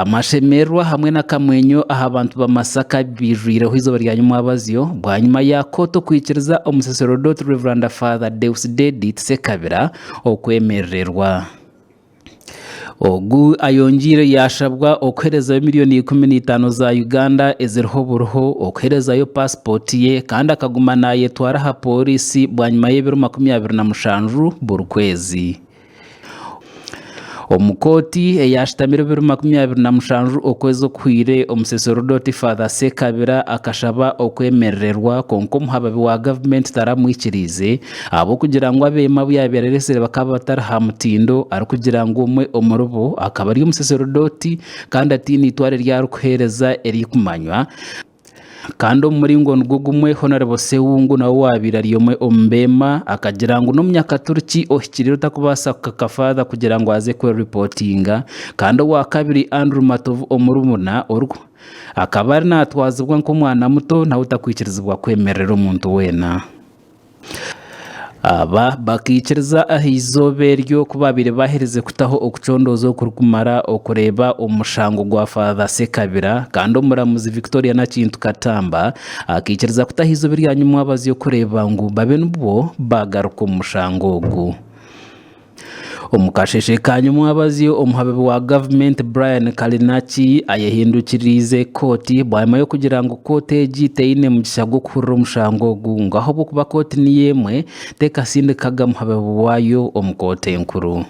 Amashemererwa hamwe n'akamwenyo aha bantu ba Masaka biijwireho eizooba rya nyomwabazyo bwanyima ya kooti okwikiriza Omusaserodooti Rev. Father Deusdedit Ssekabira okwemerererwa. Ogu ayongyeire yaashabwa okuherezayo miriyoni 15 za Uganda eziriho buriho, okuherezayo paasipooti ye kandi akaguma naayetwara aha pooriisi bwanyima y'ebiro 27 buri kwezi. Omu kooti eyaashutamire ebiro 27 okwezi okuhweire, Omusaserodooti Father Ssekabira akashaba okwemerererwa kwonka omuhababi wa gavumenti taramwikiriize ahabw'okugira ngu abeema abu yaabaire areetsire bakaba batari ha mutindo arikugira ngu omwe omuribo akaba ari omusaserodooti kandi ataine eitware eri arikuheereza eririkumanywa. Kandi omu muringo nigwo gumwe, Honarebo Ssewungu nawe owaabaire ari omwe omu beema akagira ngu n'omunyakaturiki ohikiriire otarikubaasa kukaka Father kugira ngu aze kweripootinga. Kandi owaakabiri Andrew Matovu omurumuna akaba ari naatwazibwa nk'omwana muto nawe otarikwikirizibwa kwemerera omuntu weena. Aba bakaikiriza aha izooba eryo ku baabaire baaherize kutaho okucondooza okurikumara okureeba omushango gwa Father Ssekabira kandi omuramuzi Victoria Nakintu Katamba akaikiriza kutaho eizooba erya nyimwabazyo kureeba ngu babe nibwo baagaruka omu mushango ogu. Omu kasheeshe ka nyomwabazyo, omuhababi wa gavumenti Brian Kalinaki ayehindukiriize kooti bwanyima y'okugira ngu kooti egi teine mugisha gw'okuhurira omushango ogu ngu ahabw'okuba kooti niyo emwe tekasindikaga muhababi waayo omu kooti enkuru.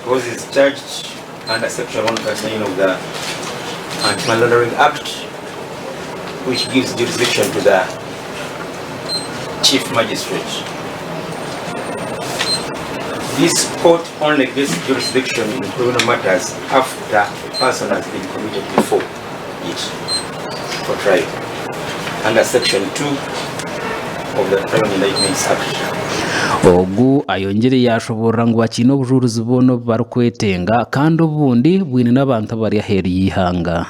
Because is charged under section 139 of the Anti-Money Laundering Act which gives jurisdiction to the Chief Magistrate. This court only gets jurisdiction in criminal matters after a person has been committed before it for trial under section 2 of the Criminal Indictments Act. Ogu ayongyire yaashoboorora ngu bakiine obujuurizi bwona obu barikwetenga kandi obundi bwine n'abantu abari aheeru y'eihanga.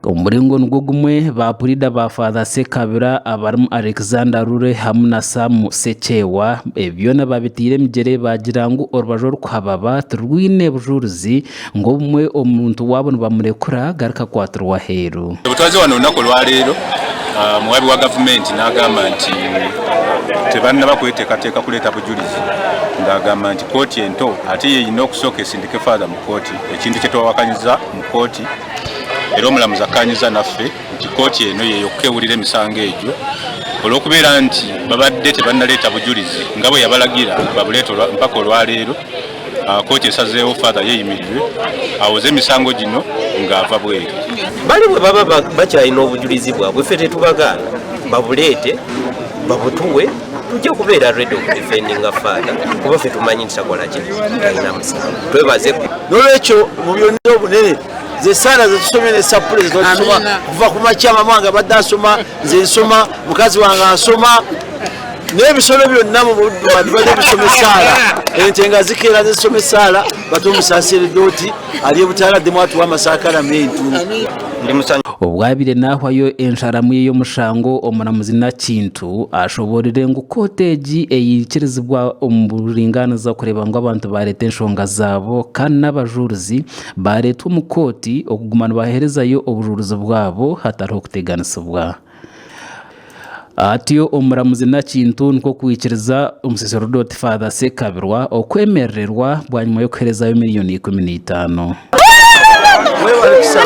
Omu muringo nigwo gumwe, ba puriida ba Father Ssekabira abarimu Alexander Lule hamwe na Sam Ssekyewa ebi byona babiteire emigyere baagira ngu orubaju orurikuhababa tirwine bujurizi ngu obumwe omuntu waabo nibamurekura garuka akwatirwa aheeru. Obutwaze wano olunaku olwaleero, omuwaabi wa gavumenti n'agamba nti tebannaba kweteekateeka kuleeta bujulizi ng'agamba nti kkooti ento ate y'erina okusooka esindike Father mu kkooti ekintu kye twawakanyiza mu kkooti era omulamuzi akkaanyizza naffe nti kkooti eno ye yokka ewulira emisango egyo olw'okubeera nti babadde tebannaleeta bujulizi nga bwe yabalagira babuleete mpaka olwaleero. Kkooti esazeewo Father yeeyimirirwe awoze emisango gino ng'ava bweru. Bali bwe baba bakyalina obujulizi bwabwe ffe tetubagaana babuleete babutuwe tujja kubeera ready okudefendinga Father kuba ffe tumanyi nti takola ki talina musango twebaze. N'olwekyo mu byonna obunene ze saala zetusomye ne sapule zetusoma kuva ku makya mama wange abadde asoma nze nsoma mukazi wange asoma n'ebisolo byonna mu buddu bibadde bisoma esaala ente nga zikeera zisoma esaala bate omusaseredooti ali ebutaala addemu atuwa amasakalamentu. Obwabire nahwayo ensharamu ye y'omushango, omuramuzi Nakintu ashoboorire ngu kooti egi eikirizibwa omu buringaaniza kureeba ngu abantu baareeta enshonga zaabo kandi n'abajurizi baareetwa omu kooti okuguma nibaheerezayo obujurizi bwabo hatariho kuteganisibwa. Atyo omuramuzi Nakintu nikwo kwikiriza omusaserodooti Father Ssekabirwa okwemerererwa bwanyima y'okuheerezayo miriyoni 15. Mwebale kusaba.